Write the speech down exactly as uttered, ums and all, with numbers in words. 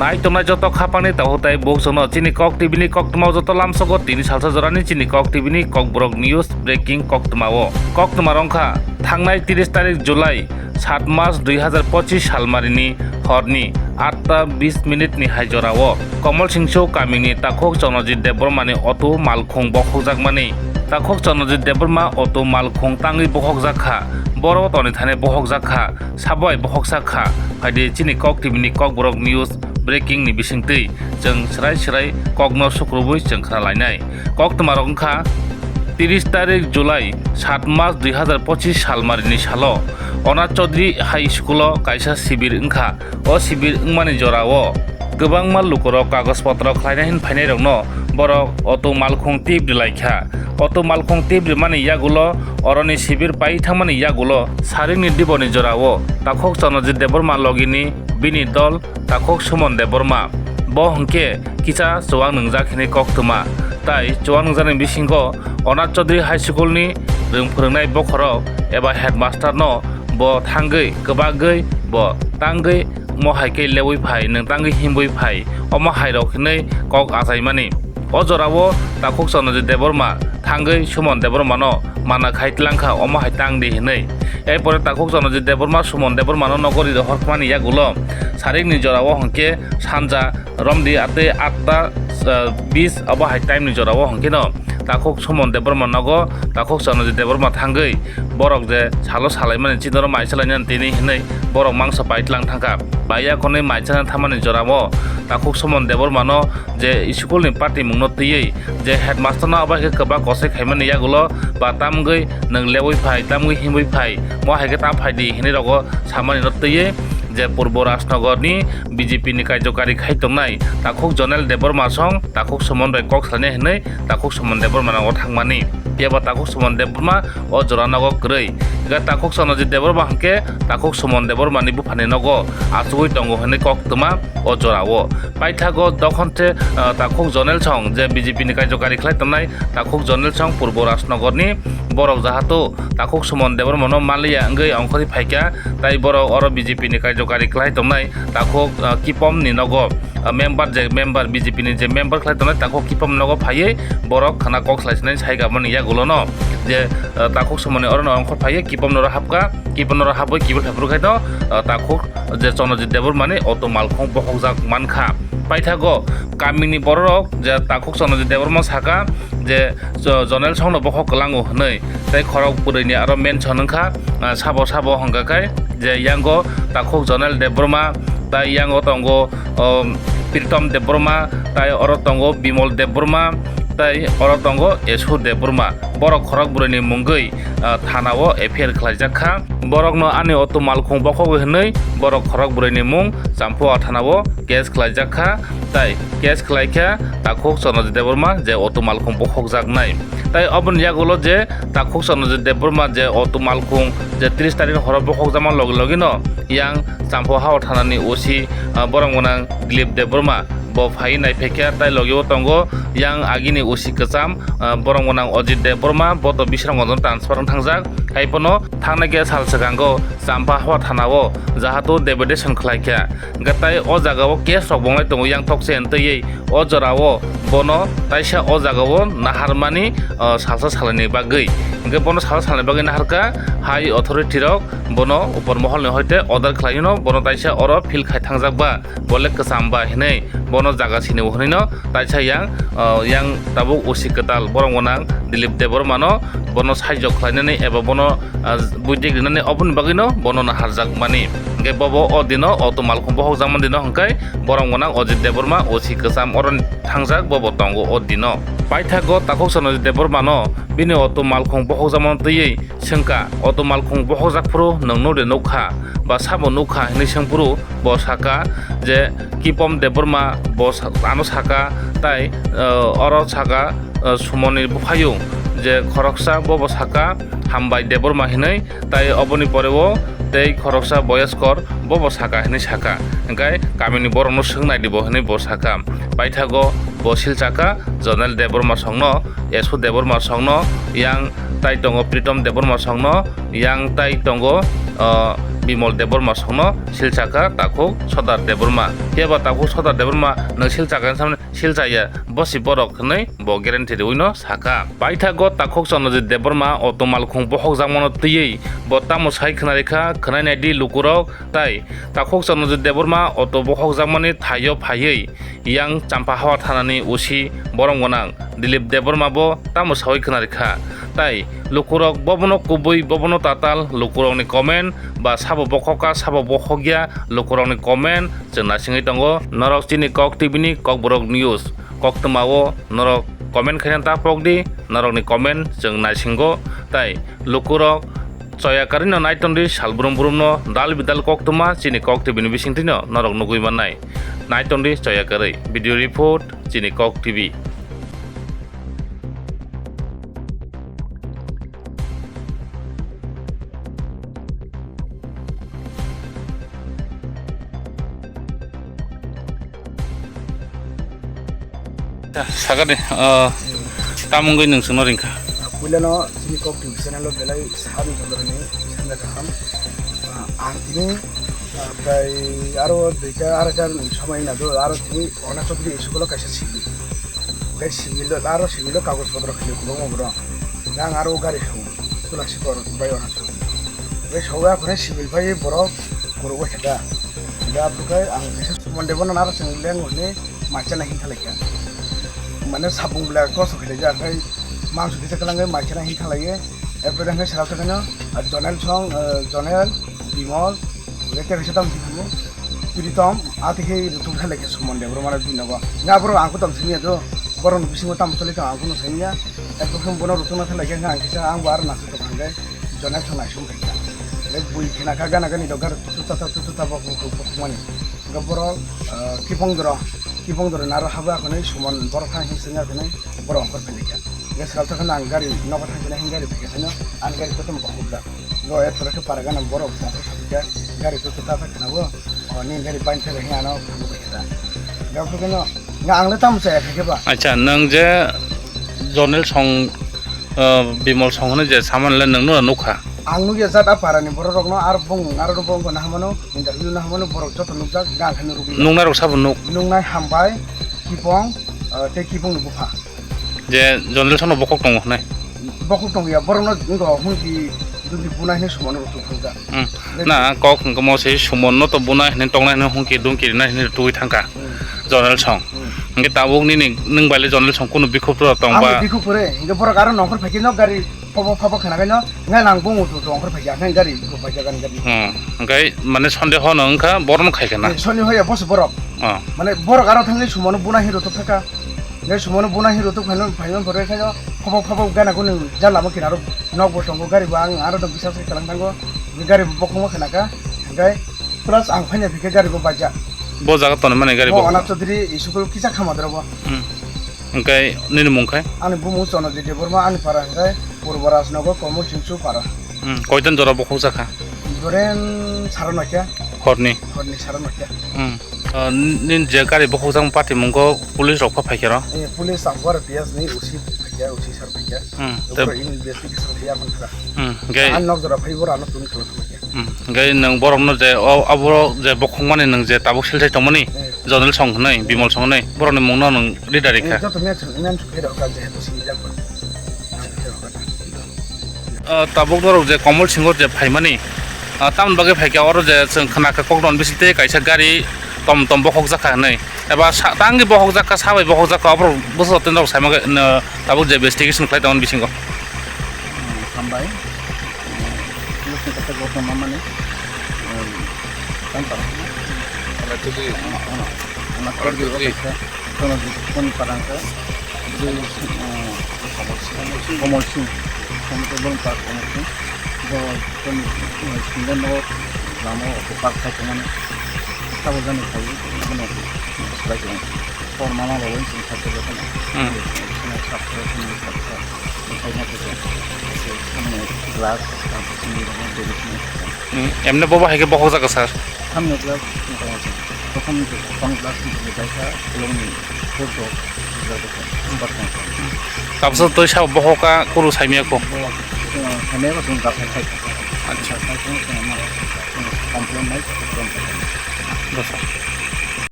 Nai tongnai joto khapangni tahu tai bukchokno chini Kok T V ni koktwma o joto lamsogo tini salsa jorani chini Kok T V ni Kokborok News breaking koktwma o. Koktwma rwngkha thangnai tris tarik July sat March dui hazar pochis salmarini horni atta bis minute ni hai jorao Komol Singso kamini takhuk Chonojit Debbarmani auto malkhung bokhokjakmani. Takhuk Chonojit Debbarma auto malkhung tangwi bokhokjak kha, boro toni thani bokhokjak kha, sabai bokhoksa kha. Phaidi chini Kok T V ni Kokborok News breaking ni bisingtwi chwng swrai swrai kokno sukrubwi chwng khna lainai. Koktwma rok wngkha tris tarik July sat March dui hazar pochis salmarini salo Onath Chaudhary High School o kaisa sibir wngkha. O sibir wngmani jorao kwbangma lukurok kagoj potro khlaina hin phainairokno borok auto malkhung tip rwlaikha. Auto malkhung tip rwmani yagulo oroni sibir pai thangmani yagulo saringni diboni jorao takhuk Chonojit Debbarma logini bini dol takhuk Suman Debbarma. Bo hwnkhe kisa chuwang nwngjak hinwi koktwma. Tai chuwang nwngjakni bisingo Onath Chaudhary High School ni rwng phwrwngnai bokhorok eba headmaster no bo thangwi kwbagwi bo tangwi mo hai khe lewi phai, nwng tangwi himbwi phai, omo hai rok hinwi kok achaimani. O jorao takhuk Chonojit Debbarma thangwi Suman Debbarma no mana khai tlang kha, omo hai tang di hinwi. Erpore takhuk Chonojit Debbarma Suman Debbarma no nogo ri rohor khmani yagulo saringni jorao hwnkhe sanja romdi atwi atta, ah, bis abo hai time ni jorao hwnkhe no takhuk Suman Debbarma nogo takhuk Chonojit Debbarma thangwi borok je salo salaimani chidoro mai salainani tini hinwi borok mangsa pai tlang thangkha. Bai yakonwi mai chana thamani jorao takhuk Suman Debbarma no je school ni party mungno twiwi je headmaster no abo hai khe kwbak kosoi khaimani yagulo ba tamgwi nwng lewi phai, tamgwi himbwi phai, mo hai khe ta phai di hinwi rogo samani no twiwi je Purbo Rajnagar ni B J P ni kaijakari khai tongnai takhuk Jonel Debbarma song takhuk Suman bai kok salainai hinwi takhuk Suman Debbarma nogo thangmani. Phiya ba takhuk Suman Debbarma o jora nogo kwrwi. Hingkhe takhuk Chonojit Debbarma hwnkhe takhuk Suman Debbarma ni buphani nogo achugwi tongo hinwi koktwma o jorao. Paithago dokhon se, ah, takhuk Jonel song je B J P ni kaijakari khlai tongnai takhuk Jonel song Purbo Rajnagar ni borok jahato takhuk Suman Debbarma no manliya wngwi ongkhorwi phaikha, tai borok oro B J P ni kaijakari khlai tongnai takhuk, ah, Kipom ni nogo, ah, member je member B J P ni je member khlai tongnai takhuk Kipom nogo phaiwi borok khana kok salai sinai sai kabani yagulo no je, ah, takhuk Suman ni oro no ongkhor phaiwi Kipom noro hapkha, Kipom noro hapwi kiphil phaiphuru khai no, ah, takhuk je Chonojit Debbarma ni auto malkhung bokhokjak mankha. Paithago kamini bororok je takhuk Chonojit Debbarma saka je Jo-, Jonel songno bokhok kwlango hwnwi tei khorok bwrwini aro mention wngkha, ah, sabo sabo hwnkha khe je yango takhuk Jonel Debbarma, tai yango tongo, um, Pritom Debbarma, tai oro tongo Bimol Debbarma, tai oro tongo Esu Debbarma. Borok khorok bwrwini mungwi, ah, thanao F I R khlaijak kha. Borokno ani auto malkhung bokhogwi hwnwi borok khorok bwrwini mung Champhua thanao case khlaijak kha, tai case khlai kha takhuk Chonojit Debbarma je auto malkhung bokhokjaknai. Tai oboni yagulo je takhuk Chonojit Debbarma je auto malkhung je tris tarik horo bokhokjakma logi logi no yang Champhua hao thanani O C, ah, borok gwnang Dilip Debbarma bo phai nai phaikha, tai logi o tongo yang agini O C kwcham, ah, borok gwnang Ajit Debbarma, bo to Bisramganj transfer wng thangjak. Hai phano thangnai khe sal swkango Champhua hao thanao jahato deputation khlai kha. Hingkhe tai o jagao case rok bonglai tongo yang tokse twiwi o jorao bono taisa o jagao naharmani, ah, salsa salaini bagwi. Hingkhe bono salsa salaini bagwi naharkha high authority rok bono upor moholni hoite order khlaino bono taisa oro feel khai thangjak ba. Bo le kwcham ba hinwi bono jaga sini bo hwnwi no taisa yang, ah, yang tabuk O C kwtal borok gwnang Dilip Debbarma no bono saijok khlainani eba bono, ah, buitik rinani oboni bagwi no bono naharjak mani. Hingkhe bobo o dino auto malkhung bokhokjakma dino hwnkhe borok gwnang Ajit Debbarma O C kwcham oro thangjak bobo tongo o dino. Paithago takhuk Chonojit Debbarma no bini auto malkhung bokhokjakma twiwi swngkha, auto malkhung bokhokjak phuru nwng nukde nukha ba sabo nukha hinwi swngphuru bo saka je Kipom Debbarma bo sa-, ano saka tai, eh, oro saka, eh, Sumoni buphayung je khoroksa bobo saka Hambai Debbarma hinwi tai oboni pore o tei khoroksa Boyoskor bobo saka hinwi saka hingkhe kamini borokno swng naidi bo hinwi bo saka paithago bo silchaka Jonel Debbarma songno Esu Debbarma songno yang tai tongo Pritom Debbarma songno yang tai tongo, ah, Bimal Debbarma songno silchakha takhuk Sodar Debbarma. Phiya ba takhuk Sodar Debbarma nwng silchakha hinwi samani silchaya, bosi borok hinwi bo guarantee riwino sakha. Paithago takhuk Chandrajit Debbarma auto malkhung bohokjakmano twiwi bo tamo sai khwnarikha, khwnai naidi lukurok. Tai takhuk Chandrajit Debbarma auto bohokjakmani thaio phaiwi yang Champahawa thanani O C borom gwnang Dilip Debbarma bo tamo sawi khwnarikha. Tai lukurok bobono kubui, bobono tatal, lukurokni comment ba sabo bokhokha, sabo bokhokya, lukurokni comment chwng naisingwi tongo. Norok chini Kok T V ni Kokborok News koktwmao norok comment khaina ta pokdi, norokni comment chwng naisingo. Tai lukurok choya kwrwino nai tongdi, salbrum brumno dal bidal koktwma chini Kok T V ni bisingtwino norok nugwi mannai. Nai tongdi choya kwrwi. Video report, chini Kok T V. Sakani, ah, tamungwi nwng chwngno ringkha. Puilano chini Kok T V channel o belai sani hamrani sanda kaham. Ah, ang tini, ah, prai aro duita arai ta somai na do, aro tini Ona Chokri school o kaisa civil. Gai civil o, aro civil o kagoj potro khaiwi kwbangma borok. Nang aro gari khamu, tula sikor bai Ona Chokri. Gai soga khone civil bai borok kuru bai khata. Da bukai ang kaisa Suman Debbarma naro chwng leng hwnwi mai chana hin khalai kha. Mane sapung bela koso khailai ja khai mangso kisa kwlangwi mai chana hin khalai ye. Epre hwnwi sara sakano, ah, Jonel song, ah, Jonel, Bimol, hwnkhe tei kaisa tamo sithango, Pritom, a tei khe rwtwk hai lai khe Suman Debbarma rok bini nogo. Hwnkhe aborok ang khe tamo simi ya do, borokni bisingo tamo choli tong ang khe no simi ya. Epre khe bono rwtwk na thang lai khe hwnkhe ang kisa ang bo aro naisik tong hwnkhe Jonel song naising khai kha. Hwnkhe bui khena kha gana gani rok gana tutu tata tutu tata bo bo bo bo mani. Hwnkhe borok, ah, kibong doro, kibong doro naro habo akhonwi Suman borok thang hin sengya akhonwi borok ongkhor phai lai kha. Hwnkhe sal sakano ang gari nogo thang khe hin gari phai kha no, ani gari kotom bo hubjak. Go e thore khe para gana borok ongkhor phai kha, gari kotom tata khna bo, o ni gari bain thai bai ano phai kha. Hwnkhe aphuru khe no, hwnkhe ang le tamo chaya kha khe ba. Acha, nwng je Jonel song, ah, Bimol song hwnwi je saman le nwng no nukha. Ang nukya jat a parani borok rokno, aro bong, aro bong na hamano, interview na hamano, borok joto nukjak, gang khani rugwi. Nuknai rok sabo nuk. Nuknai hambai, kibong, ah, tei kibongni bupha. Je Jonel songno bokhok tongo hwnwi. Bokhok tongya, borokno wngkha hwnki, dungki bunai hwnwi Sumanno rwtwk thangkha. Hmm. Na, kok hwnkhe mo se Sumanno to bunai hwnwi tongnai hwnwi hwnki dungki rinai hwnwi rwtwgwi thangkha. Hmm. Jonel song. Hmm. Hwnkhe tabuk nini nwng bai le Jonel song kunu bikhuk tora tong ba? Ang bikhuk pore, hwnkhe borok aro nongkhor phaikhe no gari Pobo pobo khna khe no, ngai nang bung utu tong khor phaikya, ngai gari rok phaikya gani gari. Hmm, hwnkhe mane Sunday hono wngkha, borokno khai khna. Sunday hoya boso borok. Oh. Mane borok aro thangwi Sumanno buna hero to thaka. Ngai Sumanno buna hero to phano phaiman pore khayo, pobo pobo gana kunu jala mo kinaro nok bo tongo gari bo ang aro to bisas kalang thango. Gari bo bokong khna ka. Hwnkhe plus ang phaina phikhe gari bo baja. Bo jaga toni mane gari bo. Bo Ona Chaudhary school kisa khama dra bo. Hmm. Hwnkhe nini mung khai? Ani bumung Chandrajit Debbarma, ani para hwnkhe Purbaraj Nagar, Komol Singh Chu para. Hmm, koitan jora bokhok jakha? Joren sara noikha. Horni? Horni sara noikha. Hmm. Ah, nini je gari bokhok jakma party mungo police rok pha phaikha ro? Eh, police ang pore P S ni O C phaikha, O C sir phaikha. Hmm, tei investigation khlaiya bwkha. Hmm, hwnkhe ang nok jora phaibo rano tun khlai phaikha. Hmm, hwnkhe nwng borokno je o, abo je bokhokmani nwng je tabuk silsai tongmani, hmm, Jonel song hwnwi, Bimal song hwnwi, borokni mungno nwng ri dari kha. Hmm, joto men, men khe rok kha, jehetu sini jak ba. Ah, tabuk norok je Komol Singho je phaimani, ah, tamoni bagwi phaikha oro je chwng khna kha kokno bising tei kaisa gari tom tom bokhok jakha hwnwi. Eba sa-, tangwi bokhok jakha, sabai bokhok jakha, oborok bwswk tei norok saimagwi, no, tabuk je investigation khlai tongmani bisingo. Hmm, hambai. Hmm, pulisni kaisa gotno mamani. Hmm, tang tang. Ala tubui. Ala tubui. Ala tubui kaisa. Kono di, kono parang ka. Di, eh, Komol Singh. Komol Singh. Komol Singh. Bo, kono, eh, single no lama o park khai tongmani. Sabo jani khai, bono slai tong. Por mama lo win sing khato lo kono. Hmm. Sabo sing khato. Khai na khato. Samne glass, sabo sing ni, dari sini. Hmm. Emne bobo hai khe bokhok jaga sir. Samne glass, tokon tokon glass ni bai kha, long ni photo. Tabsa toi sabo bokhok ka kuru saimya ko. Bo, eh, saimya ko sung glass khai. Acha. Complain nai. Dosa.